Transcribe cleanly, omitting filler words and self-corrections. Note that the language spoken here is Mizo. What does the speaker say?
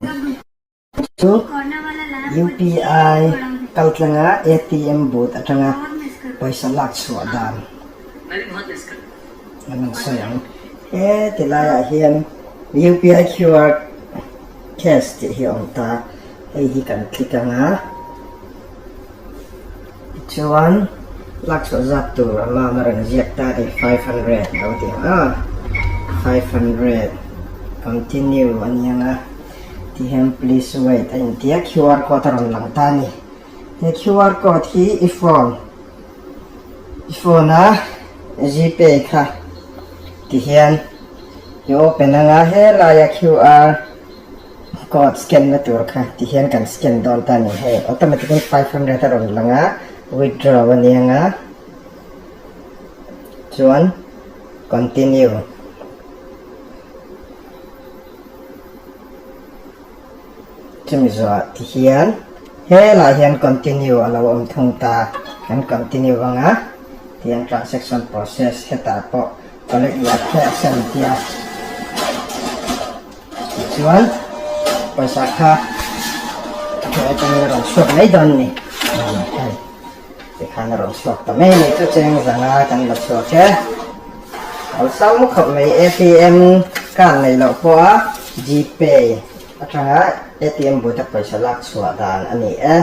Chu UPI kaltlanga ATM booth atanga pawisa lak chhuah dan an rawn sawi ang. He ti laiah hian UPI QR cash tih hi a awm ta, hei hi kan click ang a, tichuan lak chhuah zat tur amount a rawn ziak ta a ni, 500 lo ti ang a, 500 continue a ni ang a. Ti hian please wait a intia QR code a rawn lang ta a ni. He QR code hi i phone i phone a Gpay kha ti hian i open anga helaia QR code scan na tur kha ti hian kan scan dawn ta a ni. Hei automatic in 500 a rawn lang a withdraw a ni anga chuan continue. Chumi zawhah ti hian helaiah hian continue a lo awm thung ta, kan continue ang a, tihian transaction process hetah pawh collect your cash a ni tia tichuan pawisa kha hei atangin a rawn chhuak mai dawn a ni, hei tikhan a rawn chhuak ta mai a ni chu cheng zanga kan la chhuak e. Awlsam khawp mai ATM card nei loh pawha Gpay atanga ATM booth a pawisa lak chhuah dan a ni e.